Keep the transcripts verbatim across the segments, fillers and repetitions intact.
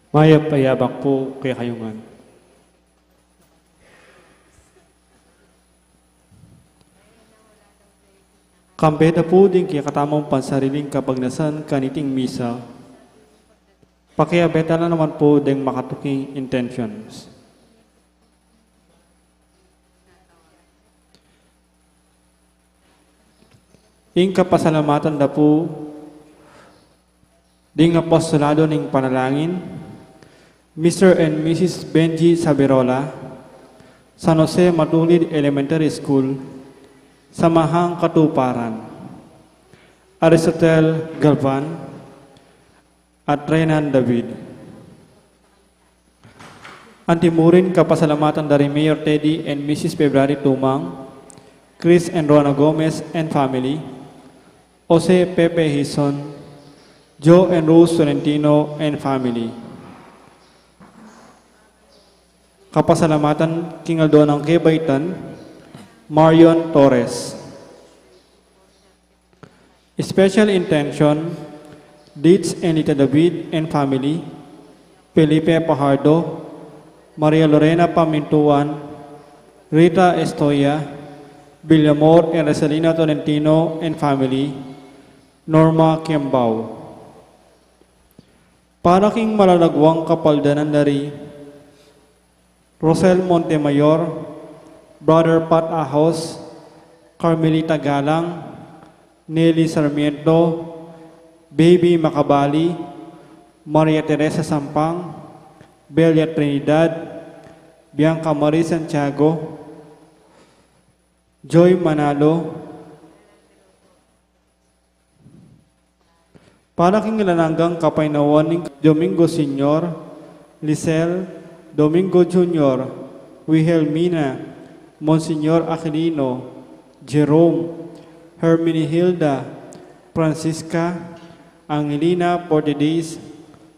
Mayap a yabak pu kekayu ngan. Kambe da pu ding kekatamung pansariling kapagnasan kaniting misa. Pakiabe ta la naman pu ding makatuking intentions. Ing kapasalamatan da pu ding apostolado ning panalangin, Mister and Missus Benji Saberola, San Jose Matulid Elementary School, Samahang Katuparan, Aristotel Galvan, at Renan David. Anti mu rin kapasalamatan da ri Mayor Teddy and Missus February Tumang, Chris and Rona Gomez and family, Jose Pepe Hison, Joe and Rose Tolentino and family. Kapasalamatan king aldo nang kebaitan, Marion Torres. Special intention, Deeds and Lita David and family, Felipe Pajardo, Maria Lorena Pamintuan, Rita Estoya, Villamor and Rosalina Tolentino and family, Norma Kiambao. Para king malalaguang kapaldanan da ri Rosel Montemayor, Brother Pat Ahos, Carmelita Galang, Nelly Sarmiento, Baby Macabali, Maria Teresa Sampang, Belia Trinidad, Bianca Marie Santiago, Joy Manalo, Para king alang anggang kapaynawan ning Domingo Senior, Lisel, Domingo Junior, Wilhelmina, Monsignor Aquilino, Jerome, Herminihilda, Francisca, Angelina Portidis,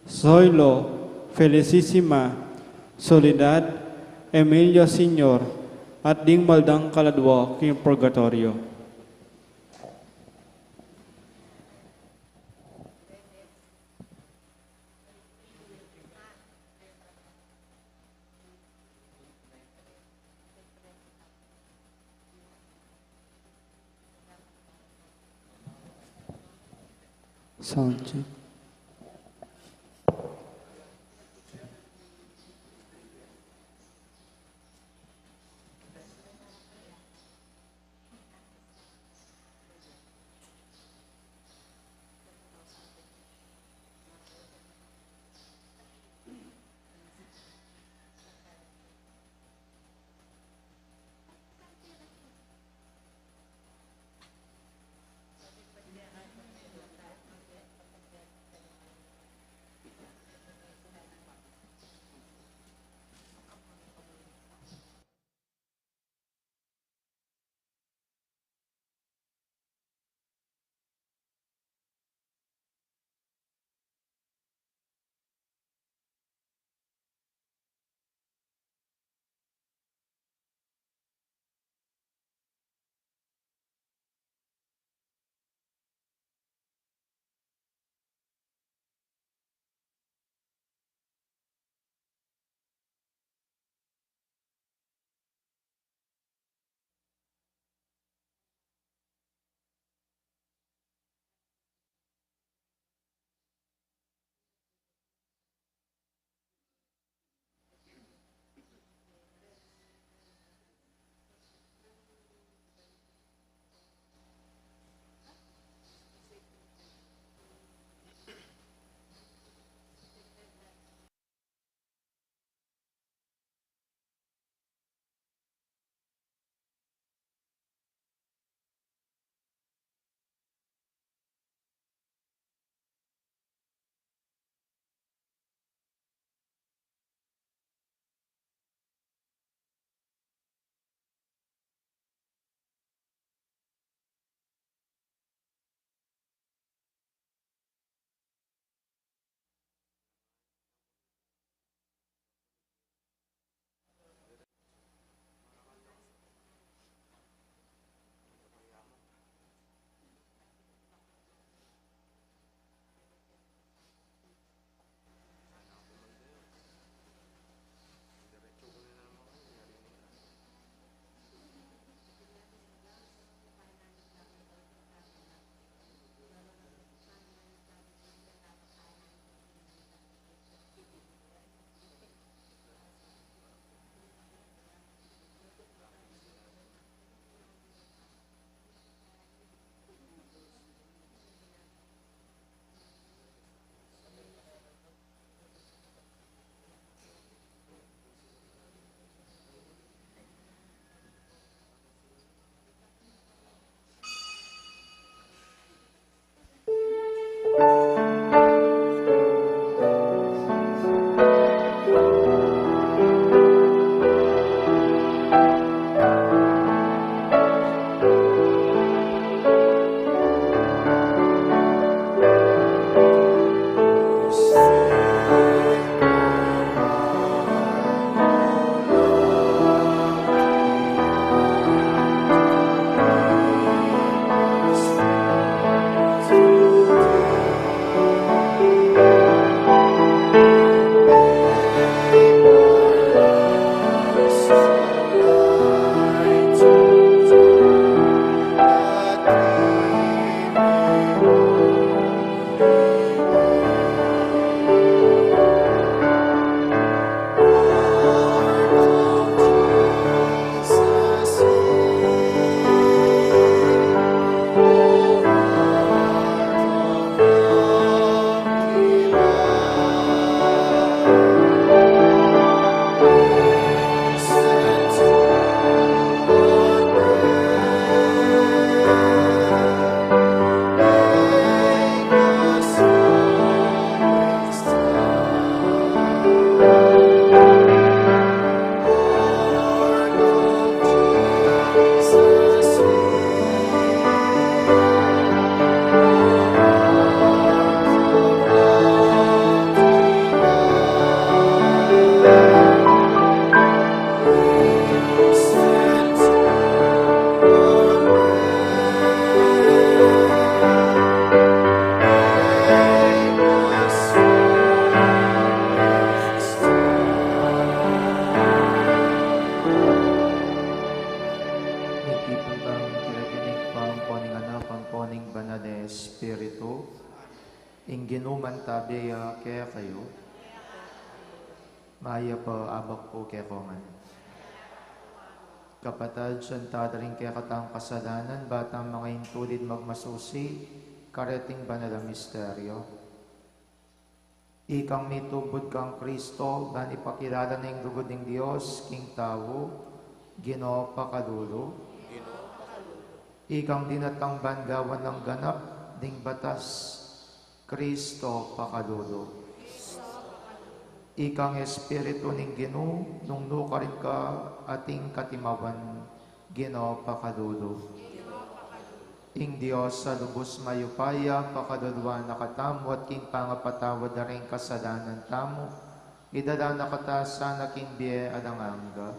Zoilo, Felicissima, Soledad, Emilio Senior, at ding mal dang kaladua king purgatoryo. Sound check. Espiritu, ing Ginu mantabe ya kekayu. Mayap a abak pu kekongan. Kapatad, santa da ring kekatang kasalanan, ba tang manga intulid magmasusi kareting banal a misteryo. Ikang mitubud kang Kristo, ban ipakilala na ing lugud ning Dios king tau, Ginu pakalulu. Ikang dinatang ban gawan ng ganap ding batas, Kristo pakalulu. Ikang Espiritu ning Ginu, nung nukarin ka ating katimawan, Ginu pakalulu. Ing Dios a lubus mayupaya, pakaluluan na katamu at king pangapatawad da ring kasalanan tamu, idala na kata sana king bie alang angga.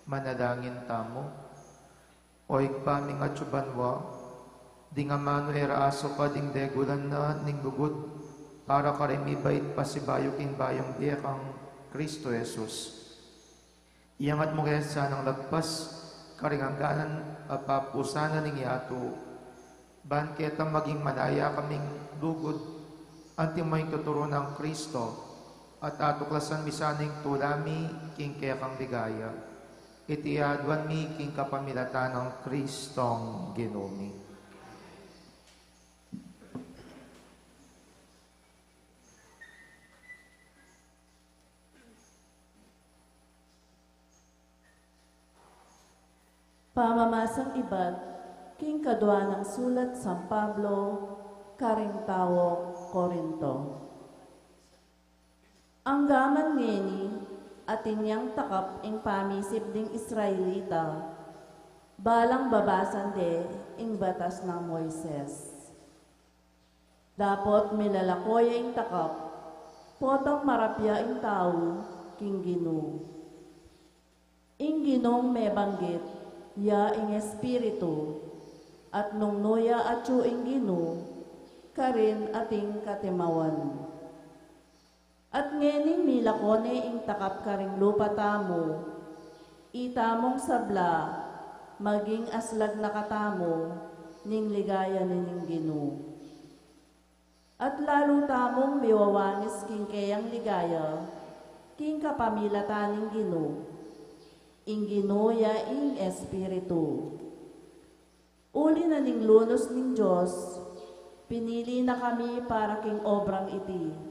Manalangin tamu. O Ibpa ming atsu banua, ding amanu e ra asoka ding degulan na ning lugud, para kareng mibait pasibayu king bayung bie kang Kristo Jesus. Iyangat mu ke sanang lagpas karing angganan a papusanan ning yatu, ban keta maging manaya kaming lugud, anti mo ing tuturu nang Kristo, at atuklasan mi sana ing tula mi king kekang ligaya. Iti aduan mi king kapamilatan nang Kristong Ginu mi. Pamamasang ibat king kadua nang sulat San Pablo karing taong Corinto. Anggaman ngeni, atin yang takap ing pamisip ding Israelita, balang babasan de ing batas nang Moises. Dapot milalako ya ing takap, potang marapia ing tau king Ginu. Ing Ginung mebanggit ya ing Espiritu, at nung nu ya atyu ing Ginu, karin ating katimawan. At ngening milako ne ing takap karing lupa tamu, itamung sabla, maging aslag na katamu ning ligaya na ning Ginu. At lalu tamung miwawangis king keyang ligaya, king kapamilatan ning Ginu. Ing Ginu ya ing Espiritu. Uli na ning lunus ning Dios, pinili na kami para king obrang iti.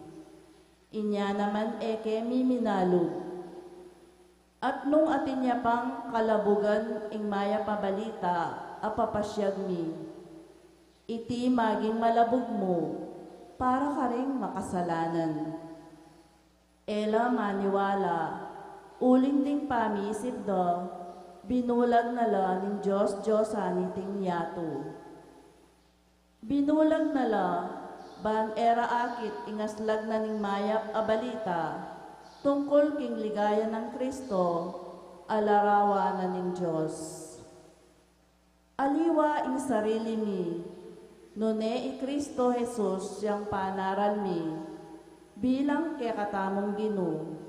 Inya naman e ke mi minalug. At nung atin ya pang kalabugan ing mayap a balita a papasiag mi, iti maging malabug mu para karing makasalanan. E la maniwala, uling ding pamisip da, binulag na la ning Dios-diosan iting yatu. Binulag na la, ban e ra akit ing aslag na ning mayap a balita tungkul king ligaya nang Kristo a larawan na ning Dios. Aliwa ing sarili mi, nune i Kristo Jesus yang panaral mi, bilang kekatamung Ginu,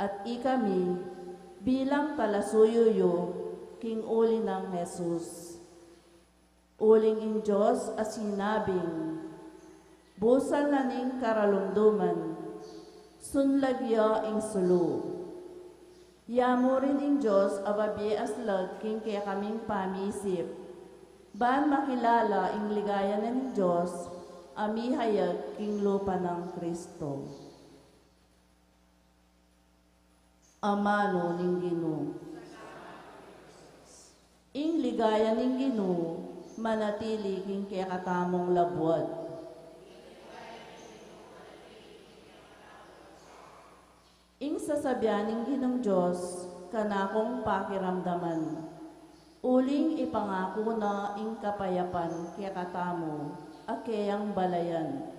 at ikami, bilang talasuyu yu, king uli nang Jesus. Uling ing Dios a sinabing, "Busal na ning karalumduman, sunlag ya ing sulu." Yamurin ing Dios a babie aslag king kekaming pamisip, ban makilala ing ligaya na ning Dios a mihayag king lupa nang Kristo. Amanu ning Ginu. Ing ligaya ning Ginu manatili king kekatamung labuad. Ing sasabian ning Ginung Dios, kanakung pakiramdaman. Uling ipangaku na ing kapayapan kekatamu, a keyang balayan.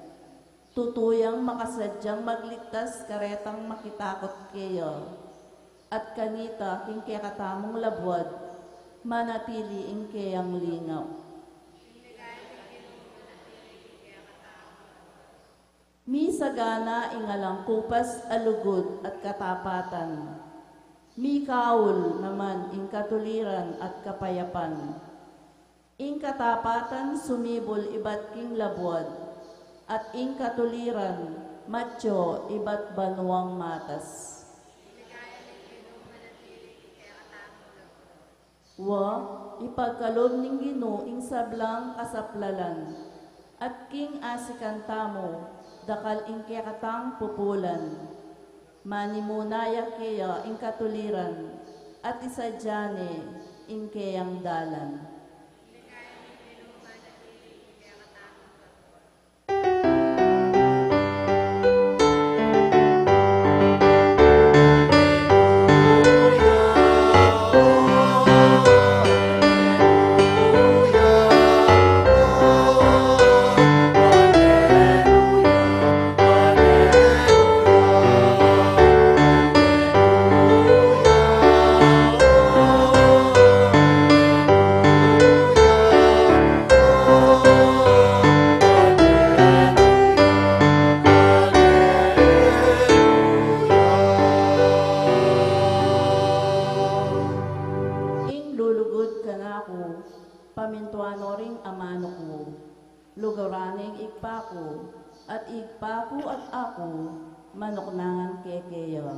Tutu yang makasadyang magligtas karetang makitakut keya, at kanita king kekatamung labuad, manatili ing keyang lingap. Misagana ing alang kupas a lugud at katapatan. Mikaul naman ing katuliran at kapayapan. Ing katapatan sumibul ibat king labuad, at ing katuliran matyu ibat banuang matas. Wa, ipagkalub ning Ginu ing sablang kasaplalan, at king asikan tamu, dakal ing kekatang pupulan. Manimuna ya keya ing katuliran, at isadya ne ing keyang dalan. Ing lulugud kanaku, pamintuan no ring amanu ku, luguran ne ing Ibpa ku, at Ibpa ku at aku, manuknangan kekeya.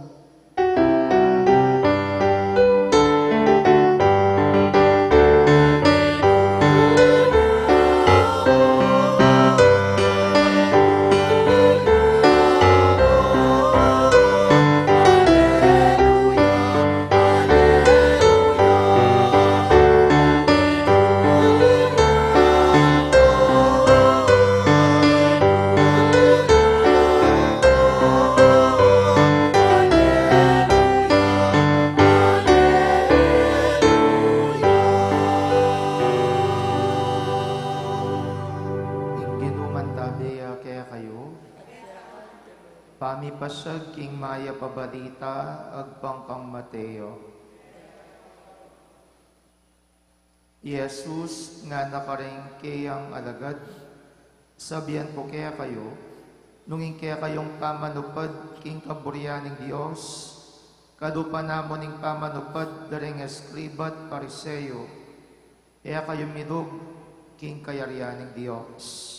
Ing Ginu mantabe ya kekayu. Pamipasiag king mayap a balita agpang kang Mateo. I Jesus ngana karing keyang alagad, sabian ku kekayu, nung ing kekayung pamanupad king kaburian ning Dios, kalupa na mu ning pamanupad da ring eskriba at Pariseo, e kayu milub king kayarian ning Dios.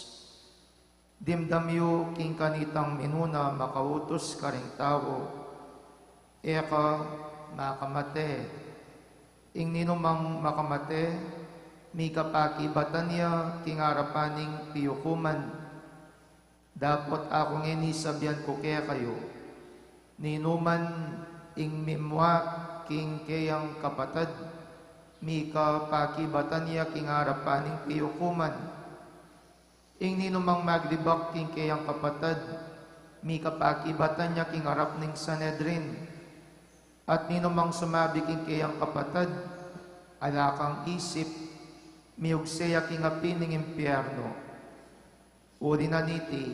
Dimdam yu king kanitang minuna makautus karing tau, e ka makamate. Ing ninumang makamate, mika pakibatan ya king arapan ning piukuman. Dapot aku ngeni sabian ku kekayu, ninuman ing mimua king keyang kapatad, mika pakibatan ya king arapan ning piukuman. Ing ninumang maglibak king keyang kapatad, mika pakibatan ya king arap ning Sanedrin. At ninumang sumabi king keyang kapatad, ala kang isip, miugse ya king api ning impiernu. Uli na niti,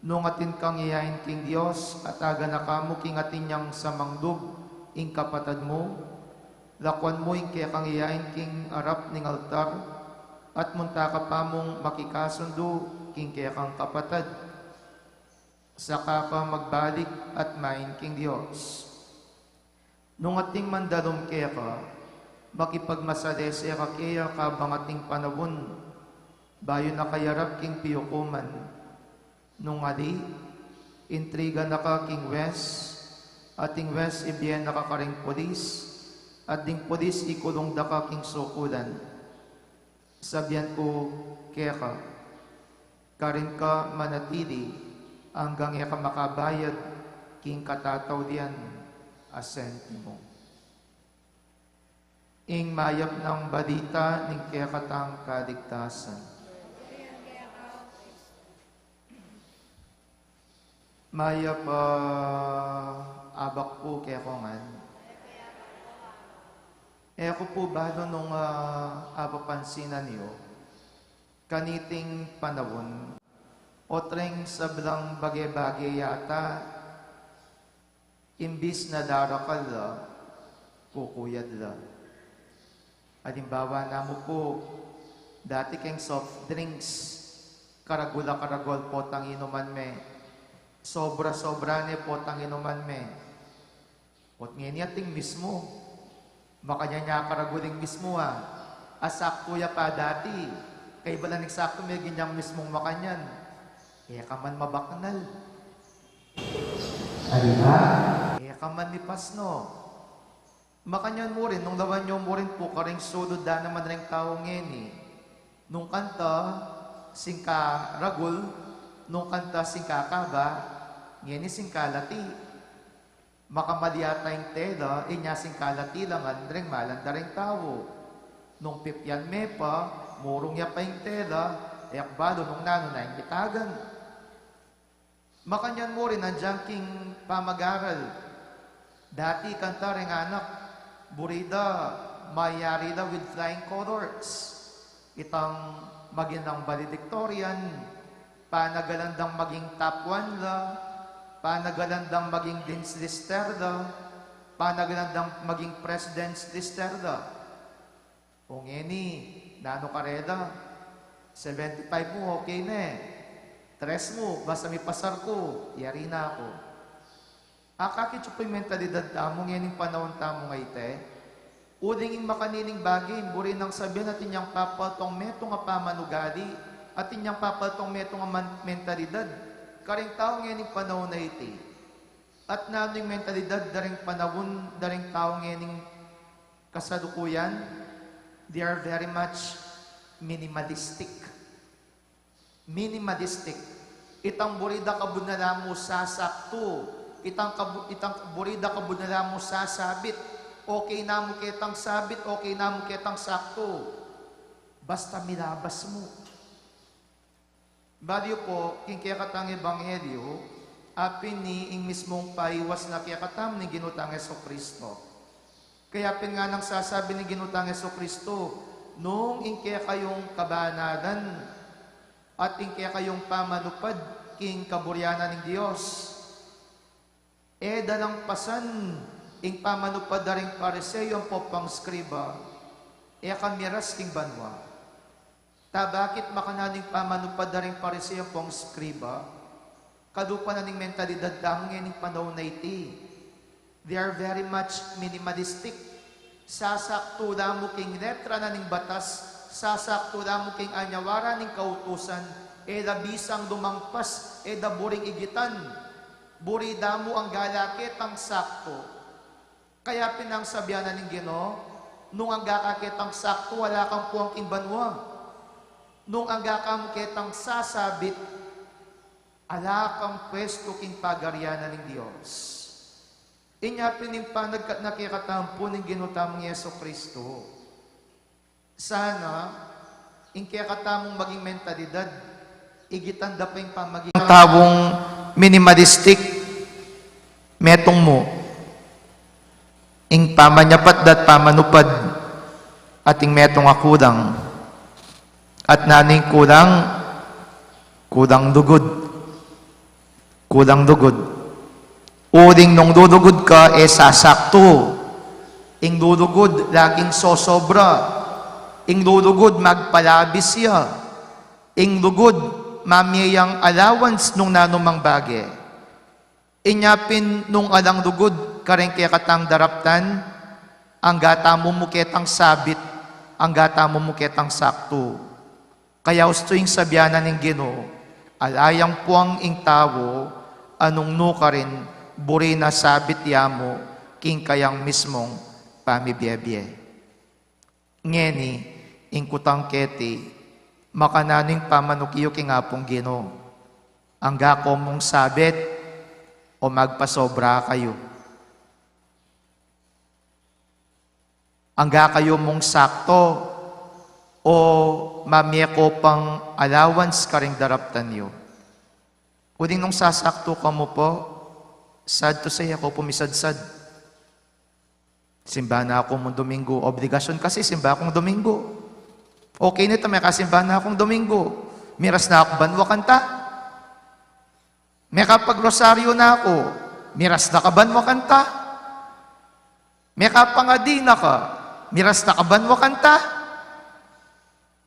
nung atin kang yayain king Dios, at agana ka mu king atin yang samanglub ing kapatad mu, lakuan mu ing kekang yayain king arap ning altar, at munta ka pa mung makikasundu king kekang kapatad. Saka ka magbalik at main king Dios. Nung ating mandalum keka, makipagmasalese ka keya kabang ating panaun, bayu na ka yarap king piukuman. Nung ali, intriga na ka king wes, at ing wes ibie na ka karing pulis, at ding pulis ikulung da ka king sukulan. Sabian ku keka, karin ka manatili anggang e ka makabayad king katataulian a sentimo. Ing mayap nang balita ning kekatang kaligtasan. Mayap a abak pu kekongan. E ku pu balu nung, ah, apapansinan yu, kaniting panaun, otreng sablang bage-bage yata, imbis na darakal la, kukuyad la. Alimbawa na mu pu, dati keng soft drinks, karagul a karagul potang inuman me, sobra-sobra ne potang inuman me. Ot ngeni ating mismu, makanyan ya karagul ing mismu a, Asaktu ya pa dati. Kaiba lang ning saktu, meging yang mismung makanyan, e ka man mabaknal. Ano ba? E ka man mipasno. Makanyan mu rin, nung lawan yu mu rin pu karing sulud da naman ring tau ngeni. Nung kanta, singka ragul, nung kanta, singka kaba, ngeni singka lati. Makamali yata ing tela, inya singka lati la ngan ring malan da ring tau. Nung pipyan me pa, murung ya pa ing tela, e ku balu nung nanu na ing mitagan. Makanyan mu rin, agyang king pamag-aral. Dati kanta ring anak, buri da, mayari da with flying colors. Itang maging valedictorian, panagalan dang maging top one la, panagalan dang maging dean's lister la, panagalan dang maging president's lister la. O ngeni, nanu karela? Seventy-five mu, okay ne. Tres mu, basta mipasar ku, yari na ku. Akakit yu pu ing mentalidad tamu ngening panaun tamu ngeni? Uling ing makanining bage, buri nang sabian atin yang papaltong metung a pamanugali, atin yang papaltong metung a man-, mentalidad karing tau ngening panaun a iti. At nanu ing mentalidad da ring panaun, da ring tau ngening kasalukuyan? They are very much minimalistic. Minimalistic. Itang buri da kabud na la mu sasaktu. Itang kabu-, itang buri da kabud na la mu sasabit. Okay na mu ketang sabit, okay na mu ketang saktu. Basta milabas mu. Balu yu pu, king kekatang ebanghelyu, apin ini ing mismung paiwas na kekatamu ning Ginu tang Jesucristo. Kaya pin nganang sasabi ning Ginu tang Jesucristo, nung ing kekayung kabanalan at ing kekayung pamanupad king kaburian na ning Dios, e da lang pasan ing pamanupad da ring Pariseo ampong pangskriba, e ka miras king banua. Ta bakit makananu ing pamanupad da ring Pariseo ampong skriba? Kalupa na ning mentalidad tamu ngening panaun a iti. They are very much minimalistic. Sasaktu la mu king letra na ning batas, sasaktu la mu king anyawara ning kautusan, e da bisang lumampas, e da buring igitan. Buri da mu angga la ketang saktu. Kaya pin nang sabian na ning Ginu, nung angga ka ketang saktu, ala kang puang king banua. Nung angga ka mu ketang sasabit, ala kang pwestu king pagarian na ning Dios. Inya pin ing panagkat na kekatamu pu ning Ginu tamung Jesucristo. Sana, ing kekatamung maging mentalidad, igitan da pa ing pamaging taung minimalistic, metung mu, ing pamanyapat da't pamanupad, at ing metung a kulang. At nanu ing kulang? Kulang lugud. Kulang lugud. Uling nung lulugud ka, e sasaktu. Ing lulugud, laging sosobra. Ing lulugud, magpalabis ya. Ing lugud, mamie yang allowance nung nanumang bage. Inya pin nung alang lugud kareng kekatang daraptan, angga tamu mu ketang sabit, angga tamu mu ketang saktu. Kaya ustu ing sabian na ning Ginu, ala yang puang ing tau a nung nukarin buri na sabit ya mu king kayang mismung pamibiebie. Ngeni, ing kutang keti, makananu ing pamanuki yu king Apung Ginu? Angga ko mung sabit o magpasobra kayu? Angga kayu mung saktu o mamie ko pang allowance karing daraptan yu? Uling nung sasaktu ka mu pu, sad to say, e ko pu misadsad. Simba na ku mung Domingo, obligasyon kasi simba kung Domingo. Okay na ita, mekasimba na kung Domingo. Miras na ku banua kanta. Mekapag-rosaryo na ku, miras na ka banua kanta. Mekapangadi na ka, miras na ka banua kanta.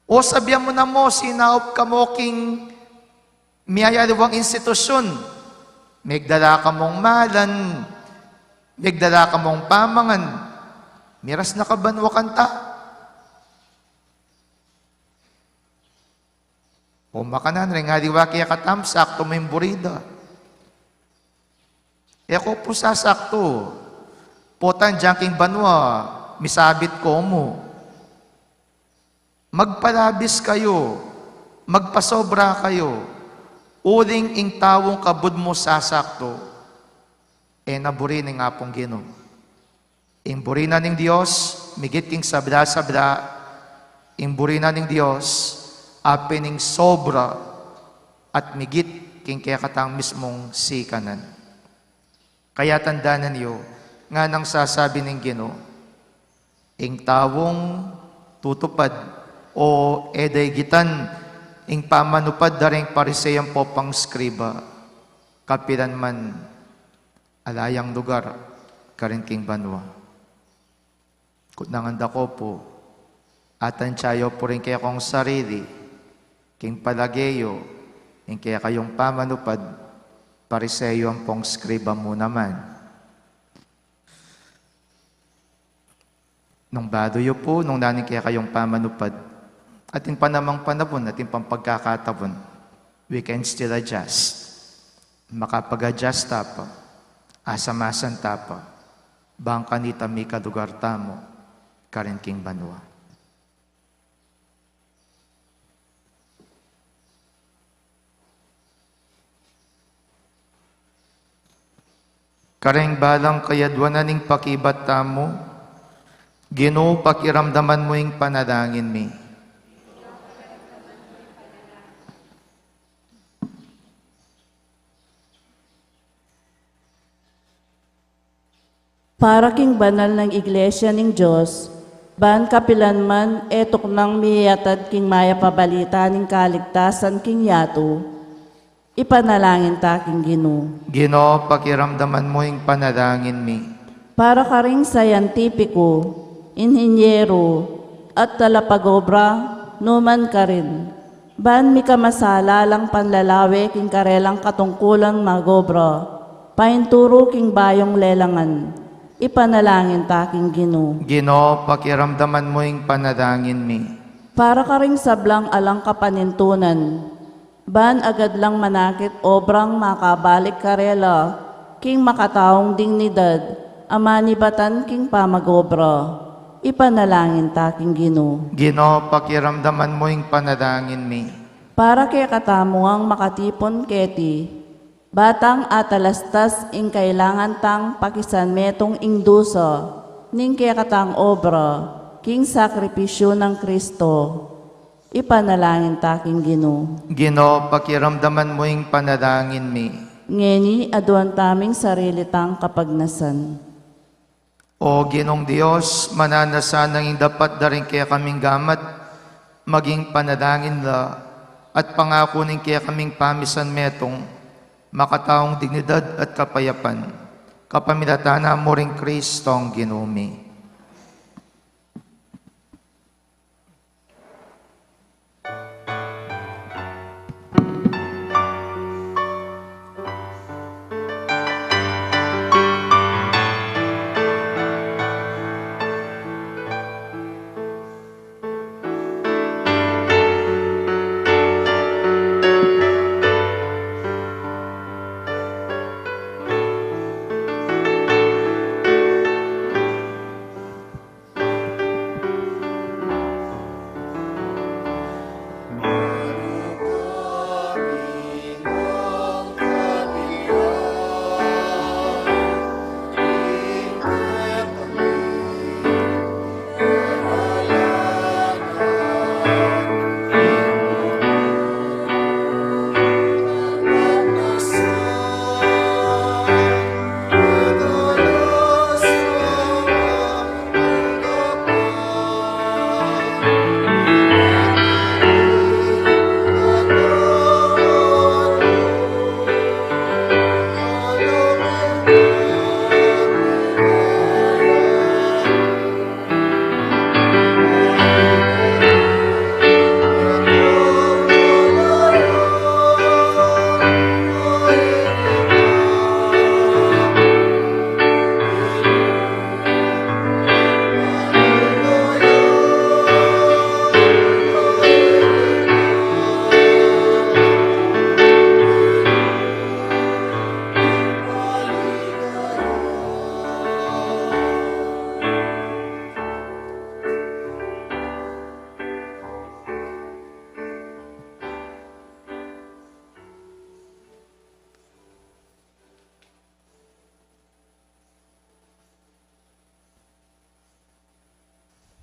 O sabian mu na mu, sinaup ka mu king miyayaliwang institusyun, megdala ka mung malan, megdala ka mung pamangan, miras na ka banua kanta. O makananu ring aliwa kekatamu, saktu mu ing buri da. E ko pu sasaktu, potan dinan king banua, misabit ko mu. Magpalabis kayu, magpasobra kayu, uling ing taung kabud mu sasaktu, e na buri ning Apung Ginu. Ing buri na ning Dios, migit king sabla-sabla, ing buri na ning Dios, apin ing sobra at migit king kekatang mismung sikanan. Kaya tandanan yu, nganang sasabi ning Ginu, ing taung tutupad o e da igitan ing pamanupad da ring Pariseo ampong pangskriba, kapilan man ala yang lugar karin king banua. Kutnangan da ko pu, atansia yu pu ring kekong sarili king palage yu, ing kekayung pamanupad, Pariseo ampong skriba mu naman. Nung balu yu pu, nung nanu ing kekayung pamanupad, atin pa namang panahun, atin pang pagkakataun, we can still adjust. Makapag-adjust ta pa, asamasan ta pa, bang kanita mika lugar tamu karin king banua. Karing balang kayadwanan ning pakibat tamu, Ginu, pakiramdaman mu ing panalangin mi. Para king banal nang Iglesia ning Dios, ban kapilan man e tuknang miyatad king mayap a balita ning kaligtasan king yatu, ipanalangin ta king Ginu. Ginu, pakiramdaman mu ing panalangin mi. Para karing scientifico, inhinyero, at talapagobra, numan karin, ban mika masala lang panlalawe king karelang katungkulan magobra, painturu king bayung lelangan, ipanalangin ta king Ginu. Ginu, pakiramdaman mu ing panalangin mi. Para karing sablang alang kapanintunan, ban agad lang manakit obrang makabalik karela king makataung dignidad a manibatan king pamagobra, ipanalangin ta king Ginu. Ginu, pakiramdaman mu ing panalangin mi. Para kekatamu ngang makatipun keti, batang atalastas ing kailangan tang pakisanmetung ing dusa ning kekatang obra king sakripisyu nang Kristo, ipanalangin ta king Ginu. Ginu, pakiramdaman mu ing panalangin mi. Ngeni, aduan taming sarili tang kapagnasan. O Ginung Dios, mananasan nang ing dapat da ring kekaming gamat maging panalangin la at pangaku ning kekaming pamisanmetung makataung dignidad at kapayapan, kapamilatan na mu ring Kristong Ginu mi.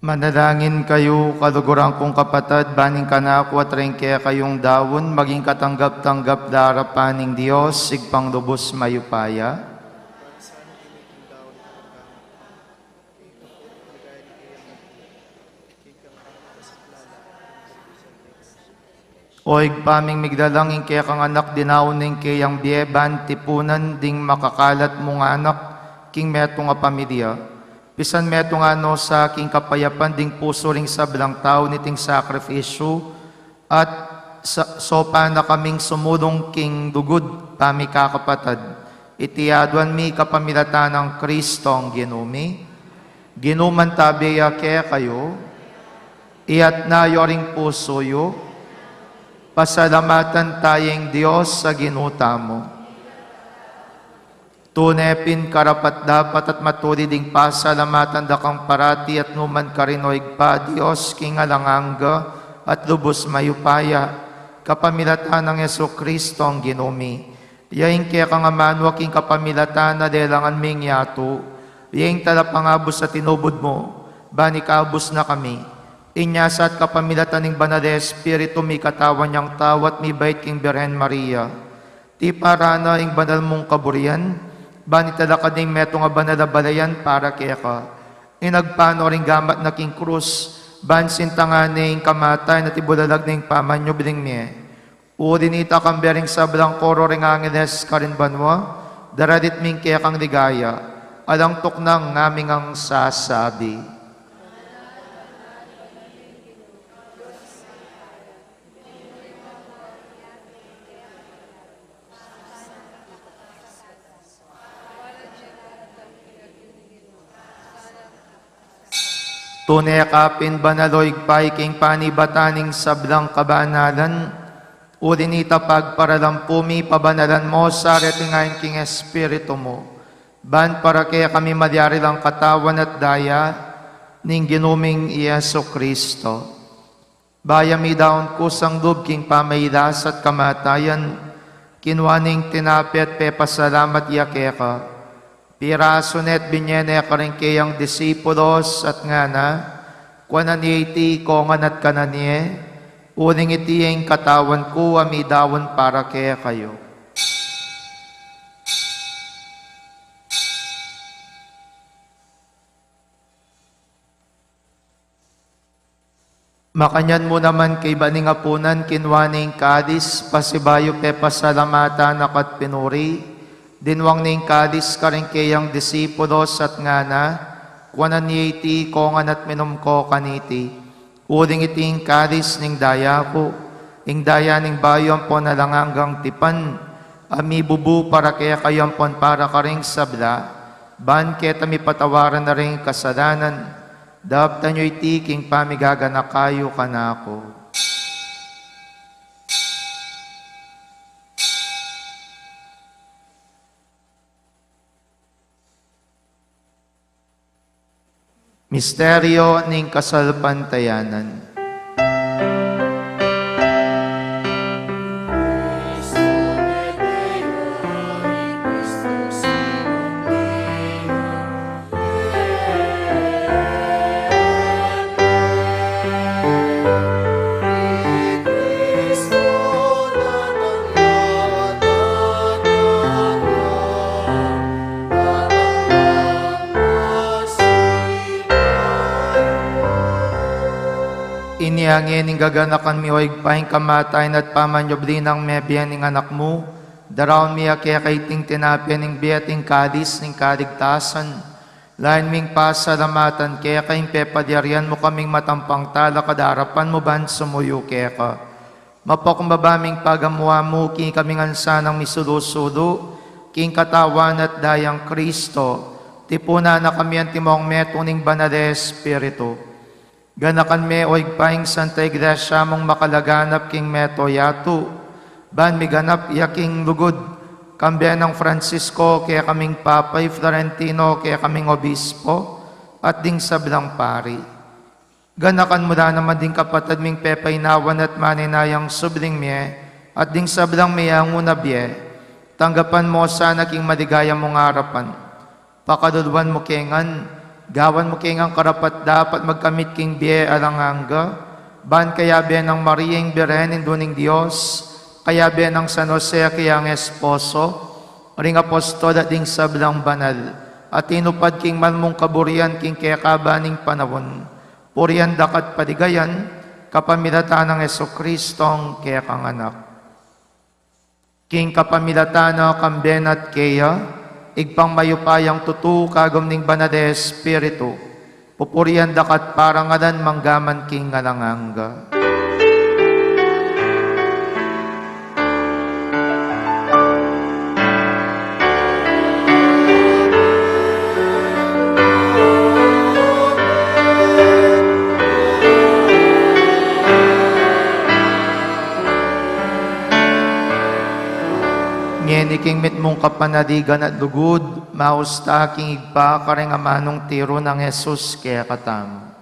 Manalangin kayu, kaluguran kung kapatad, ban ing kanaku at ring kekayung daun maging katanggap-tanggap king arapan ning Dios, Ibpang lubus mayupaya. O Ibpa ming miglalang, ing kekang Anak dinaun ne ing keyang bie ban tipunan ding makakalat mung anak king metung a pamilya. Pisan metung a no sa king kapayapan ding pusu ring sablang tau niting sakrifisyu, at sa-, saupan na kaming sumulung king lugud pamikakapatad. Iti aduan mi kapamilatan nang Kristong Ginu mi. Ginu, mantabi ya kekayu. Iyatas yu ring pusu yu. Pasalamatan taya ing Dios a Ginu tamu. Tune pin karapat-dapat at matulid ing pasalamatan da kang parati at nu man karin, o Ibpa, Dios king alang angga at lubus mayupaya, kapamilatan nang Jesucristo a Ginu mi. Ya ing kekang amanu a king kapamilatan na lelangan ming yatu, ya ing talapangabus a tinubud mu, ban ikabus na kami. Inya sa at kapamilatan ning Banal a Espiritu, mikatawan yang tau at mibait king Birhen Maria. Tiparan na ing banal mung kaburian, ban italakad ne ing metung a banal a balayan para keka. Ing nagpanu ring gamat na king krus, ban sintangan ne ing kamatayan at ibulalag ne ing pamanyubling mie. Uli nita, kambe ring sablang koro ring angeles karin banua, daralit mi ing kekang ligaya, alang tuknang ngaming sasabi. Tune ka pin banal, o Ibpa, king panibatan ning sablang kabanalan, uli nita pagparalampu mi, pabanalan mu sa reting ain king Espiritu mu, ban para kekami malyari lang katawan at daya ning Ginu ming Jesucristo. Bayu mi daun kusang lub king pamailas at kamatayan, kinua ne ing tinape at pepasalamat ya keka. Pirasu ne at binye ne karing keyang disipulos at ngana, kuanan ye iti ikongan at kanan ye, uling iti ya ing katawan ku a midaun para kekayu. Makanyan mu naman kaybat ning apunan, kinua ne ing kalis, pasibayu pepasalamatan na ka at pinuri, dinwang ne ing kalis karing keyang disipulos at ngana, kuanan ye iti ikongan at minum ko kaniti. Uling iti ing kalis ning daya ku, ing daya ning bayu ampon alang anggang tipan, a mibubu para kekayu ampon para karing sabla, ban keta mipatawaran na ring kasalanan. Daptan yu iti king pamigaganaka yu kanaku. Misteryo ning kasalpantayanan. Inya ngeni gaganakan mi, o Ibpa, ing kamatayan at pamanyubli nang mebie ning Anak mu, daraun mi keka iting tinape ning bie at ing kalis ning kaligtasan. Lain ming pasalamatan keka ing pepalyarian mu kaming matampang talakad king arapan mu ban sumuyu keka. Mapakumbaba ming pagamu-amu king ikami ngan sanang misulu-sulu king katawan at dayang Kristo, tipunan na kami antimong metung ning Banal a Espiritu. Ganakan me, o Ibpa, ing Santa Iglesia mung makalaganap king meto yatu, ban miganap ya king lugud, kambe nang Francisco kekaming Papa, i Florentino kekaming Obispo, at ding sablang pari. Ganakan mu la naman ding kapatad ming pepainawan at maninayang subling mie, at ding sablang meyangu na bie. Tanggapan mu sana king maligaya mung arapan. Pakaluluan mu ke ngan, Gawan mu ke ngang karapat-dapat magkamit king bie alang angga, ban kayabe nang Maria ing Birhen, Indu ning Dios, kayabe nang San Jose a kayang esposo, ring apostol at ding sablang banal a tinupad king mal mung kaburian king kekaban ning panaun, purian da ka at paligayan, kapamilatan nang Jesucristong kekang Anak. King kapamilatan na, kambe na at keya, Ibpang mayupayang tutu, kagum ning Banal a Espiritu, pupurian da ka at parangalan manggaman king alang angga. Ngeni king mitmung kapanaligan at lugud, maus ta king Ibpa karing amanung tiru nang Jesus kekatamu.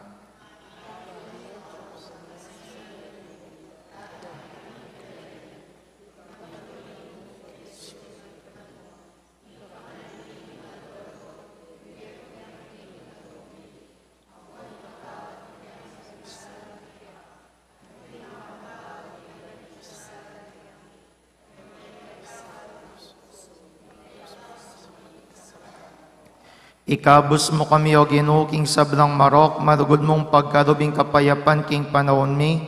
Ikabus mu kami, O Ginu, king sablang marok, malugud mung pagkalub ing kapayapan king panaun mi,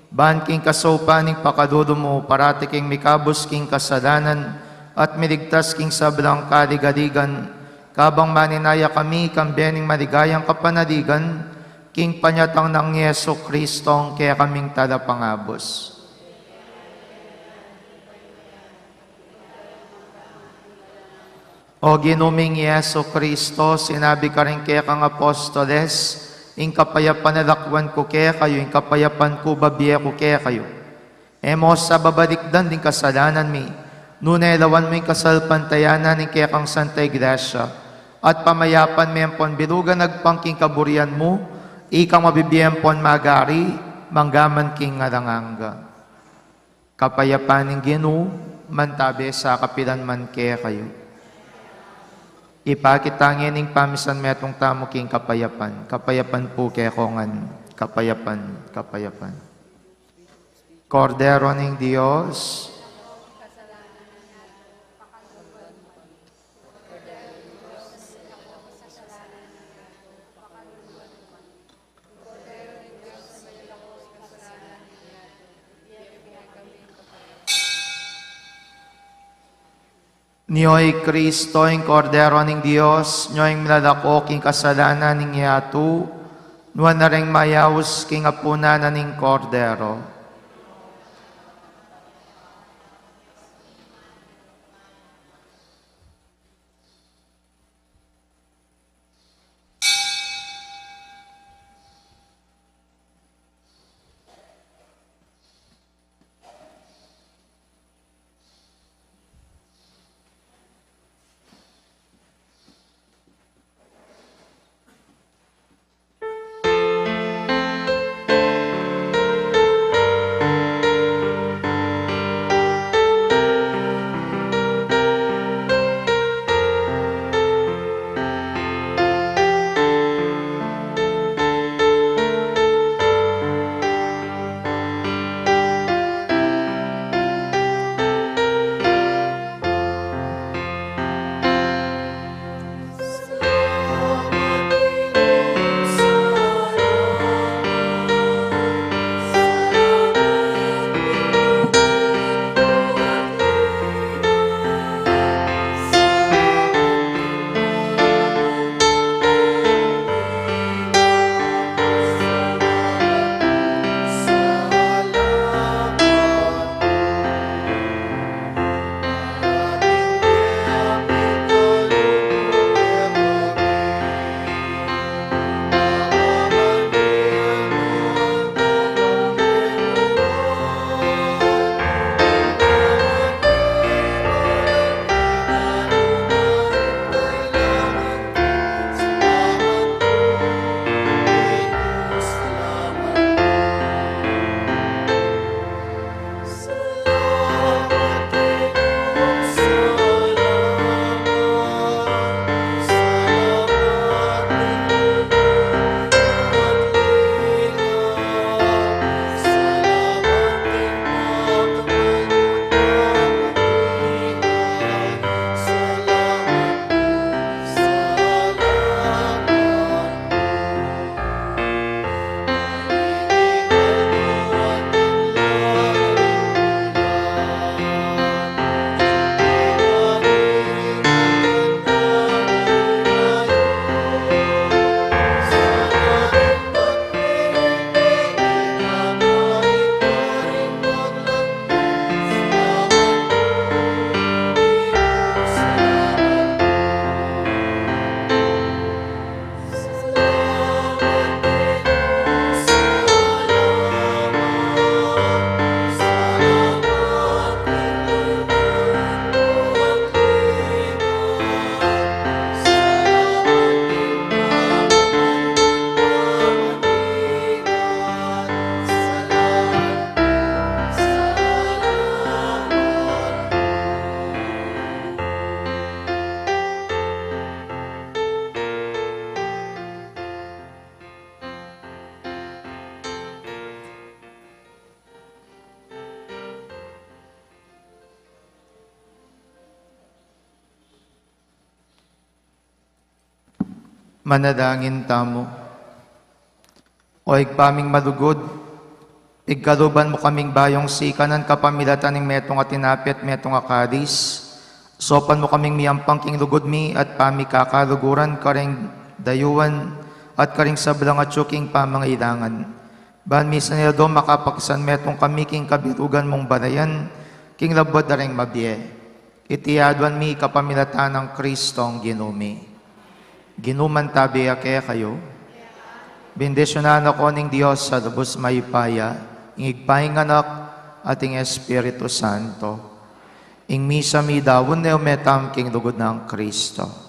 ban king kasaupan ning pakalulu mu, parati kaming mikabus king kasalanan, at miligtas king sablang kaligaligan, kabang maninaya kami, kambe ning maligayang kapanaligan, king panyatang nang Jesucristong kekaming Talapangabus. O Ginu ming Jesucristo, sinabi karing kekang apostoles, ing kapayapan lakwan ku kekayu, ing kapayapan ku bibie ku kekayu. E mu sa babalikdan ding kasalanan mi, nune lawan mu ing kasalpantayanan ning kekang Santa Iglesia, at pamayapan me ampon bilugan agpang king kaburian mu, ikang mabibie ampon magari, manggaman king alang angga. Kapayapan ning Ginu, mantabe sa kapilan man kekayu. Ipakit ta ngening pamisan metung tamu king kapayapan. Kapayapan pu kekongan. Kapayapan, kapayapan. Kordero ning Dios. Nyo i Kristo, ing Kordero ning Dios, nyo ing milalako king kasalanan ning yatu, nuan na ring mayaus king apunan na ning Kordero. Manalangin tamu. O Ibpa ming malugud, pigkaluban mu kaming bayung sikanan kapamilatan ning metung a tinape at metung a kalis. Saupan mu kaming miyampang king lugud mi at pamikakaluguran karing dayuan at karing sablang atyu king pamangailangan. Ban misan ya do makapakisan metung kami king kabilugan mung balayan, king labuad da ring mabie. Iti aduan mi kapamilatan nang Kristong Ginu mi. Ginu mantabi ya kekayu. Bendisyunan na kayu ning Dios a lubus mayupaya, ing Ibpa, ing Anak, at ing Espiritu Santo. Ing misa midaun ne, ume tamu king lugud nang Kristo.